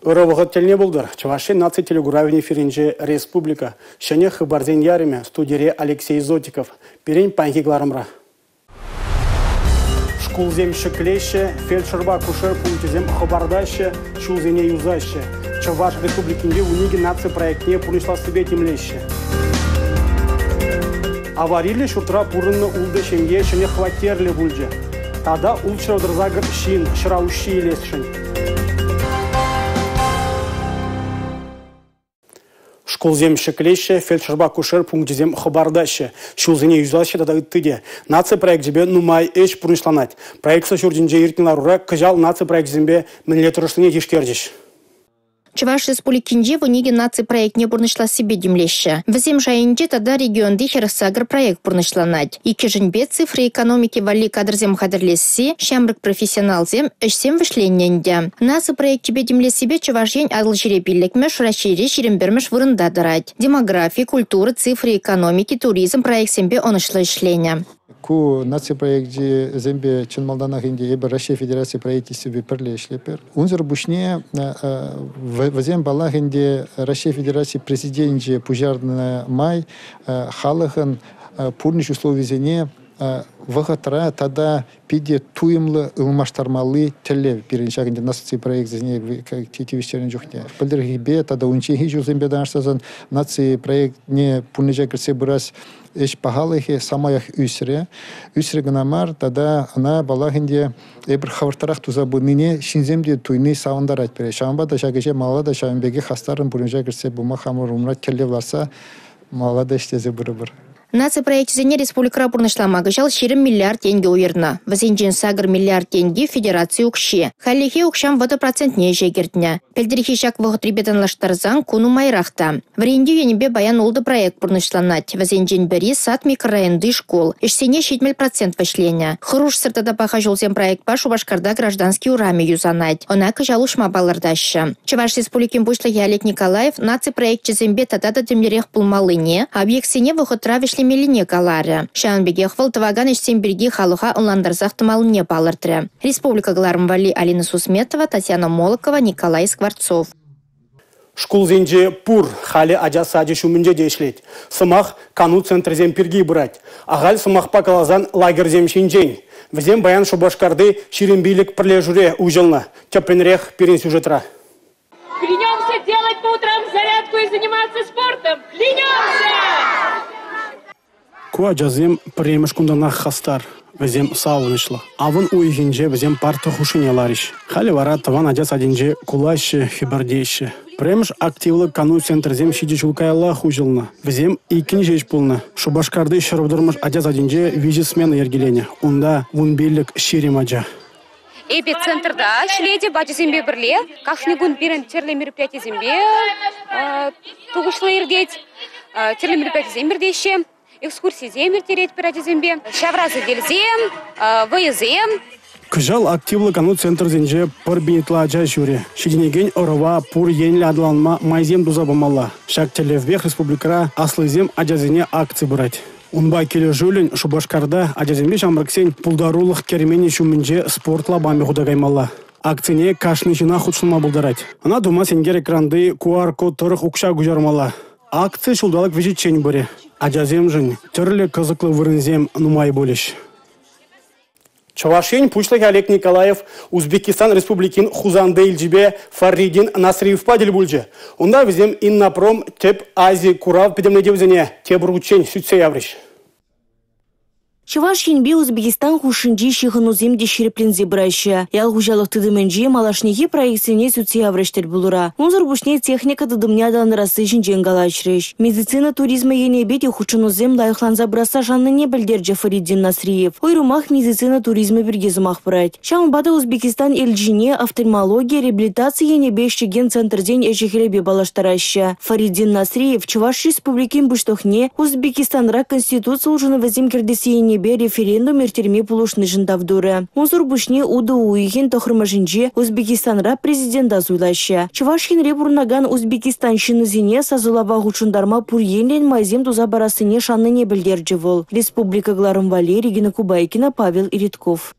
Ырӑ вӑхӑт тӗлне пултӑр. Чӑваш Ен наци телекуравӗн эфирӗнче «Республика». Ҫӗнӗ хыпарсен ярӑмӗ. Студире Алексей Зотиков. Пирӗн паянхи кӑларӑмра. Шкулсем ҫӗклеҫҫӗ, фельдшерпа акушер пункчӗсем хӑпартаҫҫӗ, ҫулсене юсаҫҫӗ. Чӑваш Республикинче 12 наци проектне пурнӑҫлассипе тимлеҫҫӗ. Авариллӗ ҫуртра пурӑннӑ ултӑ ҫемье ҫӗнӗ хваттерлӗ пулчӗ. Тата 638 ҫын ҫӑра уҫҫи илесшӗн. Шкулсем ҫӗклеҫҫӗ, фельдшерпа акушер пункчӗсем хӑпартаҫҫӗ, ҫулсене юсаҫҫӗ тата ытти те. Наци проекчӗпе нумай ӗҫ пурнӑҫланать. Правительство ҫуртӗнче иртнӗ ларура кӑҫал наци проекчӗсемпе мӗнле тӑрӑшнине тишкерчӗҫ. Чӑваш Республикинче 12 наци проектне пурнӑҫлассипе тимлеҫҫӗ. Вӗсем шайӗнче тата регионти 48 проект пурнӑҫланать. Иккӗшӗнпе цифра экономики валли кадрсем хатӗрлесси, ҫамрӑк профессионалсем, ӗҫсем вӗҫленнӗ ӗнтӗ. Наци проекчӗпе тимлессипе Чӑваш Ен Атӑлҫире пиллӗкмӗш, Раҫҫейре 21-мӗш вырӑнта тӑрать. Демографи, культура, цифра экономики, туризм проектсемпе ӑнӑҫлӑ ӗҫленӗ. Ку наци проекчӗсемпе чӑн малтанах ӗнтӗ эпир Раҫҫей Федераци правительствипе пӗрле ӗҫлетпӗр. Унсӑр пуҫне вӗсем, паллах ӗнтӗ, Раҫҫей Федераци Президенчӗ пуҫарнӑ май халӑхӑн пурнӑҫ условийӗсене вӑхӑтра тата питӗ туйӑмлӑ ылмаштармалли тӗллев пирӗн ҫак ӗнтӗ наци проекчӗсене тивӗҫтернӗ чухне. Пӗлтӗрхипе тата унчченхи ҫулсемпе танлаштарсан наци проектне пурнӑҫа кӗртсе пырас ӗҫ пахалӑхӗ самаях ӳсрӗ. Ӳсрӗ кӑна мар, тата ӑна, паллах ӗнтӗ, эпир хӑвӑртрах туса пынине ҫынсем те туйни савӑнтарать пире. Ҫавӑнпа та ҫак ӗҫе малалла та ҫавӑн пекех хастаррӑн пурнӑҫа кӗртсе пыма хамӑр умра тӗллев лартса малалла та ӗҫлесе пырӑпӑр. Наци проекчӗсене республикӑра пурнӑҫлама кӑҫал 20 миллиард тенкӗ уйӑрнӑ. Вӗсенчен 8 миллиард тенки федераци укҫи. Хальлӗхе укҫан 30 процентне ӗҫе кӗртнӗ. Пӗлтӗрхи ҫак вӑхӑтрипе танлаштарсан ку нумайрах та. Вӗрентӳ енӗпе паян ултӑ проект пурнӑҫланать. Вӗсенчен пӗри сад микрорайонти шкул. Ӗҫсене 70% вӗҫленӗ. Хӑрушсӑр тата паха ҫулсем проектпа Шупашкарта Граждански урамӗ юсанать. Ӑна кӑҫал уҫма палӑртаҫҫӗ. Чӑваш Республикин Пуҫлӑхӗ Олег Николаев наци проекчӗсемпе тата та тимлӗрех пулмаллине, объектсене вӑхӑтра вӗҫлемеллине каларӗ. Ҫавӑн пекех вӑл тӑвакан ӗҫсем пирки халӑха ӑнлантарсах тӑмаллине палӑртрӗ. Республика кӑларӑм валли Алина Сусметова, Татьяна Молокова, Николай Скворцов. Шкулсенче пур, халӗ ача сачӗ ҫумӗнче те ӗҫлет. Сӑмах кану центрӗсем пирки пырать. Ахаль сӑмахпа каласан лагерьсем ҫинчен. Вӗсем паян Шупашкарти 25 пӗрлешӳре уҫӑлнӑ. Тӗплӗнрех пирӗн сюжетра. Клянемся делать по утрам зарядку и заниматься спортом. Клянемся! Ку ачасем пӗрремӗш кунтанах хастар, вӗсем савӑнӑҫлӑ. Авӑн уйӑхӗнче вӗсем парта хушшине ларӗҫ. Халӗ вара тӑван ача садӗнче кулаҫҫӗ, хӗпӗртеҫҫӗ. Пӗрремӗш активлӑ кану центрӗсем ҫичӗ ҫул каяллах уҫӑлнӑ. Вӗсем иккӗн ҫеҫ пулнӑ. Шупашкарти 130-мӗш ача садӗнче виҫӗ смена йӗркеленӗ. Унта 15-20 ача. Эпӗ центрта ӗҫлетӗп ачасемпе пӗрле. Кашни кун пирӗн тӗрлӗ мероприятисемпе тухӑҫлӑ иртет. Тӗрлӗ мероприятисем иртеҫҫӗ, экскурсисем ирттеретпӗр ачасемпе. Ҫавра сӗтелсем, вӑйӑсем. Кӑҫал активлӑ кану центрӗсенче пӗр пин ытла ача ҫӳрӗ. Ҫитӗнекен ӑрӑва пур енлӗ аталанма майсем туса памалла. Ҫак тӗллевпех республикӑра «Аслисем ачасене» акци пырать. Унпа килӗшӳллӗн Шупашкарта ачасемпе ҫамрӑксен пултарулӑх керменӗ ҫумӗнче спорт лапамӗ хута каймалла. Акцине кашни ҫынах хутшӑнма пултарать. Ӑна тума сенкер экранти QR-код тӑрӑх укҫа куҫармалла. Акци ҫулталӑк вӗҫӗччен пырӗ. Ачасемшӗн тӗрлӗ кӑсӑклӑ вырӑнсем нумай пулӗҫ. Чӑваш Ен Пуҫлӑхӗ Олег Николаев Узбекистан Республикин Хусанти элчипе Фаридин Насриевпа тӗл пулчӗ. Унта вӗсем Иннопром Тӗп Ази курав пӗтӗмлетӗвӗсене тепӗр хутчен сӳтсе яврӗҫ. Чӑваш Енпе Узбекистан хушшинчи ҫыхӑнусем те ҫирӗпленсе пыраҫҫӗ. Ял хуҫалӑх тытӑмӗнчи малашнехи проектсене сӳтсе яврӗҫ тӗл пулура. Унсӑр пуҫне техника тытӑмне аталантарасси ҫинчен калаҫрӗҫ. Медицина туризмӗ енӗпе те хутшӑнусем лайӑхланса пырасса шаннине пӗлтерчӗ Фариддин Насриев. Уйрӑмах медицина туризмӗ пирки сӑмах пырать. Ҫавӑнпа та Узбекистан элчине офтальмологи, реабилитаци енӗпе ӗҫлекен центрсен ӗҫӗ-хӗлӗпе паллаштараҫҫӗ. Фариддин Насриев Чӑваш Республикин Пуҫлӑхне Узбекистанра Конституци улшӑнӑвӗсем кӗртесси енӗпе референдум ирттерме пулӑшнишӗн тав турӗ. Унсӑр пуҫне утӑ уйӑхӗн 9-мӗшӗнче Узбекистанра президента суйлаҫҫӗ. Чӑваш Енре пурӑнакан Узбекистан ҫыннисене сасӑлава хутшӑнтарма пур енлӗн майсем туса парассине шаннине пӗлтерчӗ вӑл. Республика кӑларӑм валли Регина Кубайкина, Павел Иритков.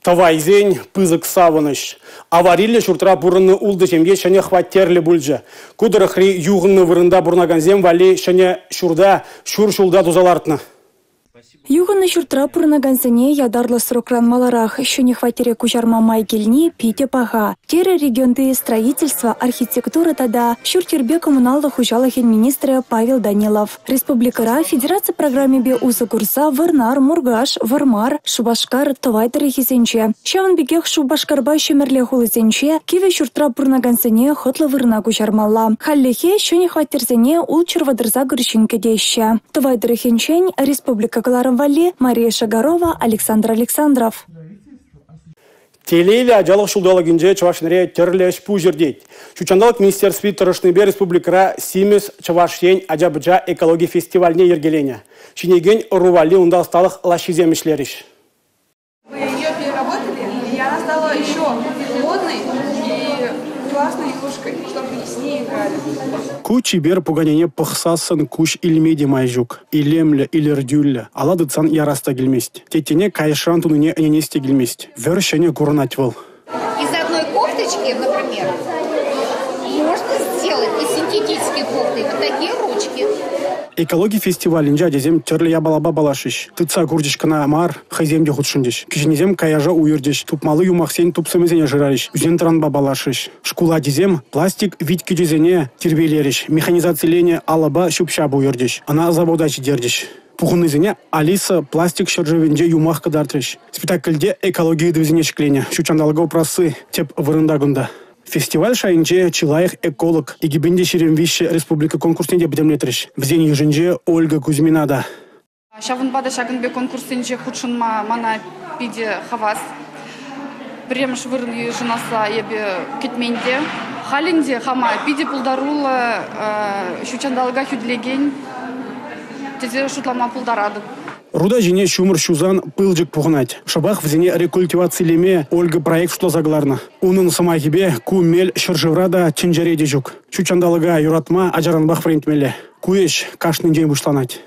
Тӑвайсен пысӑк савӑнӑҫ. Авариллӗ ҫуртра пурӑннӑ ултӑ ҫемье ҫӗнӗ хваттерлӗ пулчӗ. Ку тӑрӑхри юхӑннӑ вырӑнта пурӑнакансем валли ҫӗнӗ ҫурта ҫур ҫулта туса лартнӑ. Юхӑннӑ ҫуртра пурӑнакансене ятарлӑ срокран маларах ҫӗнӗ хваттере куҫарма май килни питӗ паха, терӗ регионти строительство, архитектура тата ҫурт-йӗрпе коммуналлӑ хуҫалӑхӗн министрӗ Павел Данилов. Республикӑра федераци программипе усӑ курса Вӑрнар, Муркаш, Вӑрмар, Шупашкар, Тӑвай тӑрӑхӗсенче, ҫавӑн пекех Шупашкарпа Ҫӗмӗрле хулисенче кивӗ ҫуртра пурӑнакансене хӑтлӑ вырӑна куҫармалла. Хальлӗхе ҫӗнӗ хваттерсене 638 ҫын кӗтеҫҫӗ. Тӑвай тӑрӑхӗнчен республика кӑларӑм валли Мария Шагарова, Александр Александров. Телейлӗ ачалӑх ҫулталӑкӗнче Чӑваш Енре тӗрлӗ ӗҫ-пуҫ иртет. Ҫутҫанталӑк министерстви тӑрӑшнипе республикӑра «Симӗс Чӑваш Ен» ача-пӑча экологи фестивальне йӗркеленӗ. Ҫитӗнекен ӑру валли унта ӑсталӑх лаҫҫисем ӗҫлерӗҫ. Мы ее переработали, и она стала еще модной и классной игрушкой, чтобы с ней играли. Ку чипер пуканене пӑхсассӑн куҫ илме те май ҫук. Илемлӗ, илӗртӳллӗ, алла тытсан ярас та килмест. Теттене кайӑшран тунине ӗненес те килмест. Вӗр ҫӗнӗ курӑнать вӑл. Из одной кофточки, например, можно сделать из синтетической кофты вот такие ручки. Экологи фестивалӗнче ачасем тӗрлӗ япалапа паллашрӗҫ. Тытса курчӗҫ кӑна мар, хӑйсем те хутшӑнчӗҫ. Кӗҫӗннисем каяша уйӑрчӗҫ, тупмалли юмахсен тупсӑмӗсене шырарӗҫ, ӳсен-тӑранпа паллашрӗҫ. Шкул ачисем пластик виткӗчӗсене тирпейлерӗҫ, механизациленӗ алӑпа ҫӳп-ҫап уйӑрчӗҫ, ӑна завода ҫитерчӗҫ. Пухӑннисене «Алиса пластик ҫӗршывӗнче» юмах кӑтартрӗҫ. Спектакльте экологи ыйтӑвӗсене ҫӗкленӗ. Ҫут ҫанталӑка упрасси тӗп вырӑнта кунта. Фестиваль шайӗнче чи лайӑх эколог 2023 республика конкурсне те пӗтӗмлетрӗҫ. Вӗсен йышӗнче Ольга Кузьмина та. Ҫавӑнпа та ҫакӑн пек конкурссенче хутшӑнма мана питӗ хавас. Пӗрремӗш вырӑн йышӑнасса эпӗ кӗтмен те. Халь ӗнтӗ хама питӗ пултаруллӑ ҫут ҫанталӑка хӳтӗлекен тесе шутлама пултаратӑп. Руда ҫине ҫумӑр ҫусан пылчӑк пухӑнать. Шӑпах вӗсене рекультивацилеме Ольга проект шутласа кӑларнӑ. Унӑн сӑмахӗпе ку мел ҫӗршывра та, тӗнчере те ҫук. Ҫут ҫанталӑка юратма ачаранпах вӗрентмелле. Ку ӗҫ кашнинчен пуҫланать.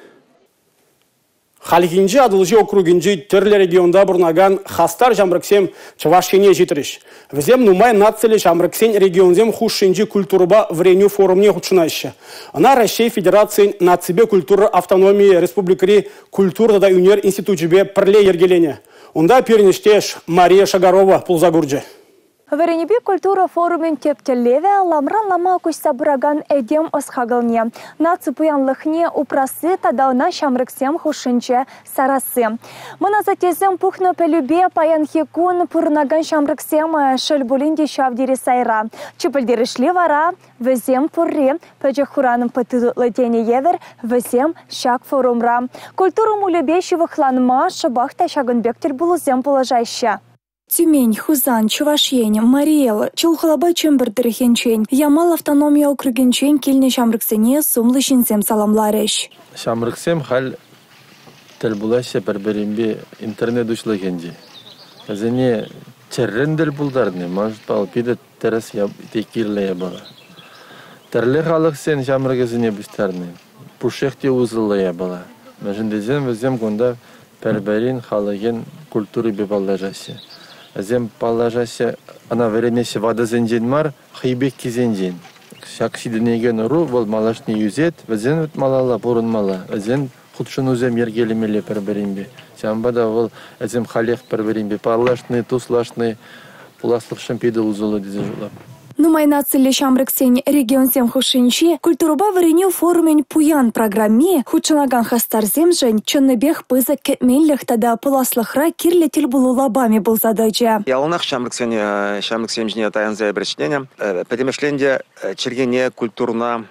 Хальхинче Атӑлҫи округӗнчи тӗрлӗ регионта пурӑнакан хастар ҫамрӑксем Чӑваш Ене ҫитрӗҫ. Вӗсем нумай нациллӗ ҫамрӑксен регионсем хушшинчи культурӑпа вӗренӳ форумне хутшӑнаҫҫӗ. Ӑна Раҫҫей Федерацийӗн наципе культура автономийӗ республикӑри культура тата ӳнер институчӗпе пӗрле йӗркеленӗ. Унта пирӗн ӗҫтеш Мария Шагарова пулса курчӗ. Вӗренӳпе культура форумӗн тӗп тӗллевӗ ламран лама куҫса пыракан этем ӑс-хакӑлне, наци пуянлӑхне упрасси тата ӑна ҫамрӑксем хушшинче сарасси. Мӑн асаттесем пухнӑ пӗлӳпе паянхи кун пурӑнакан ҫамрӑксем шел пулин те ҫав тери сайра. Чи пӗлтерӗшли вара вӗсем пурри. Пӗчӗк хуран пӑтти тутлӑ тенӗ евӗр вӗсем ҫак форумра. Культура мулӗпе ҫывӑхланма шӑпах та ҫакӑн пек тӗлпулусем пулӑшаҫҫӗ. Тюмень, Хусан, Чӑваш Ен, Мари Эл, Чулхулапа Чӗмпӗр тӑрӑхӗнчен, Ямал автономи округӗнчен килнӗ ҫамрӑксене сумлӑ ҫынсем саламларӗҫ. Ҫамрӑксем халь тӗл пулаҫҫӗ пӗр-пӗринпе интернет уҫлӑхӗнче. Вӗсене чӗррӗн тӗл пултарни, ман шутпа, питӗ тӗрӗс те кирлӗ япала. Тӗрлӗ халӑхсен ҫамрӑкӗсене пуҫтарни пушшех те усӑллӑ япала. Мӗншӗн тесен вӗсем кунта пӗр-пӗрин халӑхӗн культурипе паллашаҫҫӗ. Вӗсем паллашаҫҫӗ, ӑна вӗренеҫҫӗ ватӑсенчен мар, хӑй пеккисенчен. Ҫак ҫитӗнекен ӑру вӑл малашне ӳсет, вӗсен малалла пурӑнмалла, вӗсен хутшӑнусем йӗркелемелле пӗр-пӗринпе. Ҫавӑнпа та вӑл вӗсем халех пӗр-пӗринпе паллашни, туслашни пуласлӑхшӑн питӗ усӑллӑ тесе шутлап. Нумай нациллӗ ҫамрӑксен регионсем хушшинчи культурӑпа вӗренӳ форумӗн пуян программи хутшӑнакан хастарсемшӗн чӑннипех пысӑк кӗтменлӗх тата пуласлӑхра кирлӗ тӗлпулу лапамӗ пулса тӑчӗ. Яланах ҫамрӑксене ҫамрӑксем ҫине таянса эпир ӗҫленӗ. Пӗтӗмӗшле ӗнтӗ чӗлхене, культурӑна,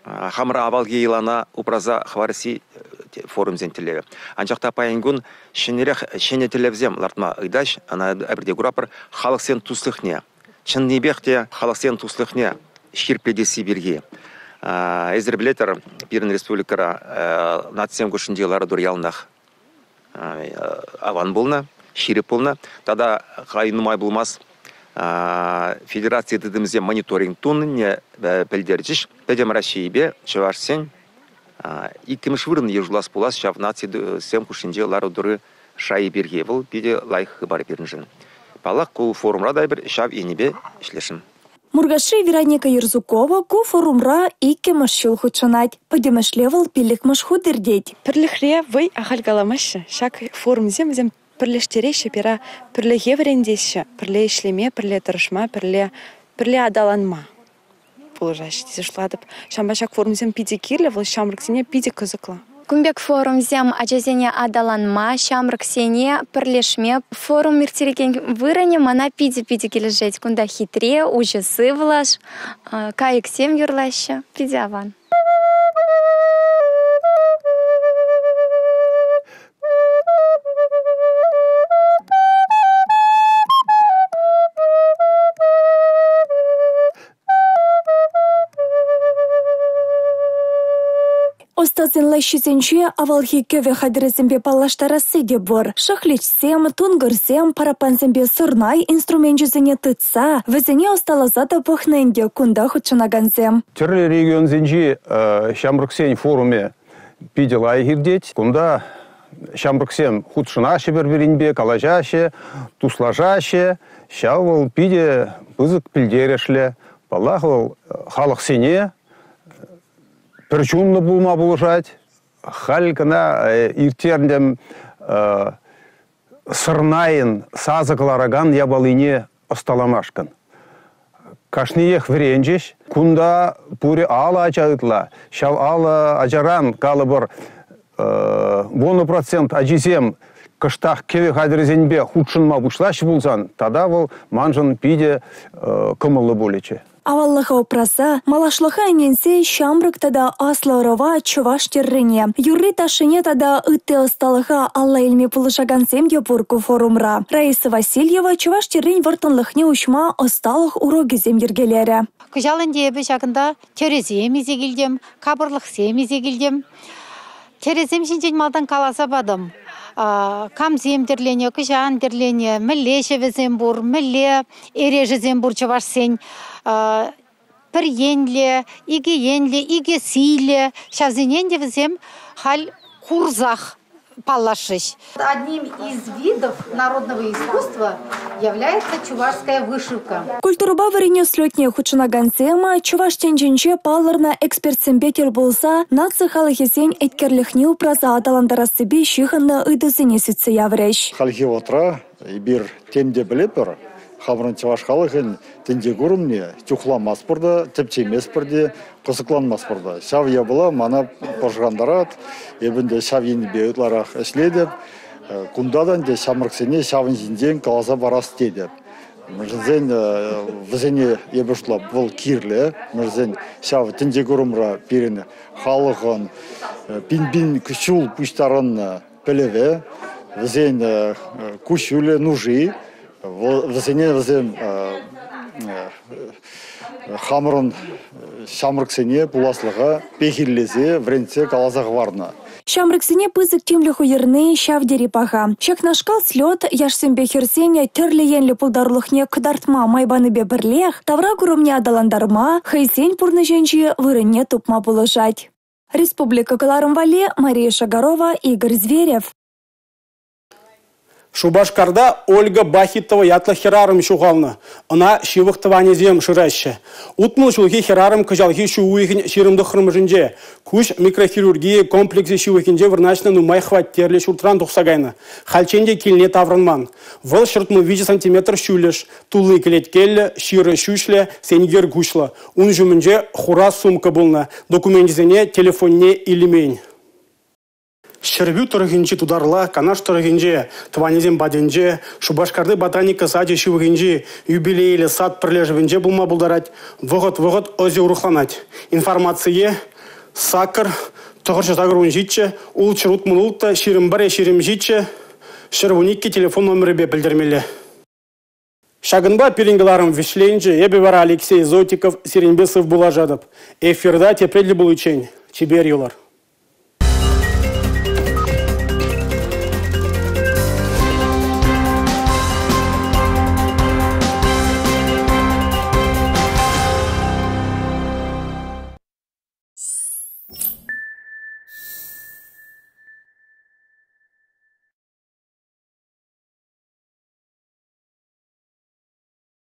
хамӑра авалхи йӑлана упраса хӑварасси форумсен тӗллевӗ. Анчах та паян кун ҫӗнӗрех ҫӗнӗ тӗллевсем лартма ыйтаҫ. Ӑна эпир те куратпӑр. Халӑхсен туслӑхне, чӑннипех те халӑхсен туслӑхне ҫирӗплетесси пирки. Эсир пӗлетӗр, пирӗн республикӑра нацисем хушшинчи лару-тӑру яланах аван пулнӑ, ҫирӗп пулнӑ. Тата хай нумай пулмасть федераци тытӑмӗсем мониторинг тунине пӗлтерчӗҫ. Пӗтӗм Раҫҫейпе чӑвашсен иккӗмӗш вырӑн йышӑнас пулас ҫав нацисем хушшинче лару-тӑру. шайӗ пирки вӑл питӗ лайӑх хыпар пирӗншӗн. Паллах, ку форумра та эпир ҫав енӗпе ӗҫлесшӗн. Муркашри Вероника Ерзукова ку форумра иккӗмӗш ҫул хутшӑнать. Пӗтӗмӗшле вӑл 5-мӗш хут иртет. Пӗрлӗхре вӑй ахаль каламаҫҫӗ. Ҫак форумсем вӗсем пӗрлештереҫҫӗ, пире пӗрлӗхе вӗрентеҫҫӗ, пӗрле ӗҫлеме, пӗрле тӑрӑшма, пӗрле аталанма пулӑшаҫҫӗ тесе шутлатӑп. Ҫавӑнпа ҫак форумсем питӗ кирлӗ, вӑл ҫамрӑксене питӗ кӑсӑклӑ. Кун пек форумсем ачасене аталанма, ҫамрӑксене пӗрлешме. Форум ирттерекен вырӑнӗ мана питӗ-питӗ килӗшет. Кунта хитре, уҫӑ сывлӑш, кайӑксем юрлаҫҫӗ. Питӗ аван. Ӑстасен лаҫҫисенче авалхи кӗвӗ хатӗрӗсемпе паллаштарасси те пур. Шӑхличсем, тункӑрсем, параппансемпе сӑрнай инструменчӗсене тытса, вӗсене ӑсталаса та пӑхнӑ ӗнтӗ кунта хутшӑнакансем. Тӗрлӗ регионсенчи ҫамрӑксен форумӗ питӗ лайӑх иртет. Кунта ҫамрӑксем хутшӑнаҫҫӗ пӗр-пӗринпе, калаҫаҫҫӗ, туслашаҫҫӗ. Ҫав вӑл питӗ пысӑк пӗлтерӗшлӗ. Паллах, вӑл халӑхсене пӗр чунлӑ пулма пулӑшать. Халь кӑна ирттернӗ сӑрнайӑн сасӑ кӑларакан япалине ӑсталамашкӑн. Кашниех вӗренчӗҫ. Кунта пурӗ 50 ача ытла. Ҫав 50 ачаран, калӑпӑр, 10% ачисем кӑштах кӗвӗ хатӗрӗсемпе хутшӑнма пуҫлаҫҫӗ пулсан, тата вӑл маншӑн питӗ кӑмӑллӑ пулӗччӗ. Аваллӑха упраса, малашлӑха ӗненсе ҫамрӑк тата аслӑ ӑрӑва чӑваш тӗррине, юрри-ташшине тата ытти ӑсталӑха алла илме пулӑшакансем те пур ку форумра. Раиса Васильева чӑваш тӗррин вӑрттӑнлӑхне уҫма ӑсталӑх урокӗсем йӗркелерӗ. Кӑҫал ӗнтӗ эпӗ ҫакӑнта тӗрӗсем илсе килтӗм, капӑрлӑхсем илсе килтӗм. Тӗрӗсем ҫинчен малтан каласа патӑм. Камсем тӗрленӗ, кӑҫан тӗрленӗ, мӗнле ҫӗвӗсем пур, мӗнле эрешӗсем пур чӑвашсен. Пӗр енлӗ, икӗ енлӗ, икӗ сийлӗ. Ҫавсене ӗнтӗ вӗсем халь курсах паллашрӗҫ. Одним из видов народного искусства является чувашская вышивка. Культурӑпа вӗренӳ слетне хутшӑнакансем чӑваш тӗнчинче палӑрнӑ экспертсемпе тӗл пулса наци халӑхӗсен еткерлӗхне упраса аталантарассипе ҫыхӑннӑ ыйтусене сӳтсе яврӗҫ. Хальхи вӑхӑтра эпир тем те пӗлетпӗр, хамӑрӑн чӑваш халӑхӗн тӗнче курӑмне чухламастпӑр та, тӗпчеместпӗр те, кӑсӑкланмастпӑр та. Ҫав япала мана пӑшӑрхантарать, эпӗ ӗнтӗ ҫав енӗпе ытларах ӗҫлетӗп. Кунта та ӗнтӗ ҫамрӑксене ҫавӑн ҫинчен каласа парас тетӗп. Мӗншӗнсен вӗсене эпӗ шутлап, вӑл кирлӗ. Мӗншӗнсен ҫав тӗнче курӑмра пирӗн халӑхӑн пин-пин ҫул пуҫтарӑннӑ пӗлӗвӗ, вӗсен куҫҫулӗ, нуши, вӗсене вӗсем хамӑрӑн ҫамрӑксене пуласлӑха пехиллесе, вӗрентсе каласа хӑварнӑ. Ҫамрӑксене пысӑк тимлӗх уйӑрни ҫав тери паха. Ҫакнашкал слет яшсемпе хӗрсен тӗрлӗ енлӗ пултарулӑхне кӑтартма май панипе пӗрлех тавра курӑмне аталантарма, хӑйсен пурнӑҫӗнчи вырӑнне тупма пулӑшать. Республика кӑларӑм валли Мария Шагарова, Игорь Зверев. Шупашкарта Ольга Бахитова ятлӑ хӗрарӑм ҫухалнӑ. Ӑна ҫывӑх тӑванӗсем шыраҫҫӗ. 60 ҫулхи хӗрарӑм кӑҫалхи ҫу уйӑхӗн 29-мӗшӗнче куҫ микрохирургийӗ комплексӗ ҫывӑхӗнче вырнаҫнӑ нумай хваттерлӗ ҫуртран тухса кайнӑ. Хальччен те килне таврӑнман. Вӑл 163 сантиметр ҫӳллӗш, тулли кӗлеткеллӗ, ҫырӑ ҫӳҫлӗ, сенкер куҫлӑ. Ун ҫумӗнче хура сумка пулнӑ. Докуменчӗсене, телефонне илмен. Ҫӗрпӳ тӑрӑхӗнчи Тутарла, Канаш тӑрӑхӗнче тӑванӗсем патӗнче, Шупашкарти ботаника сачӗ ҫывӑхӗнчи юбилейлӗ сад пӗрлешӗвӗнче пулма пултарать. Вӑхӑт-вӑхӑт ӑсӗ урӑхланать. Информацие 8 987 666 21 27 112 телефон номерӗпе пӗлтермелле. Ҫакӑнпа пирӗн кӑларӑм вӗҫленчӗ. Эпӗ вара Алексей Зотиков сирӗнпе сыв пулашатӑп. Эфирта тепре тӗл пуличчен. Чипер юлӑр.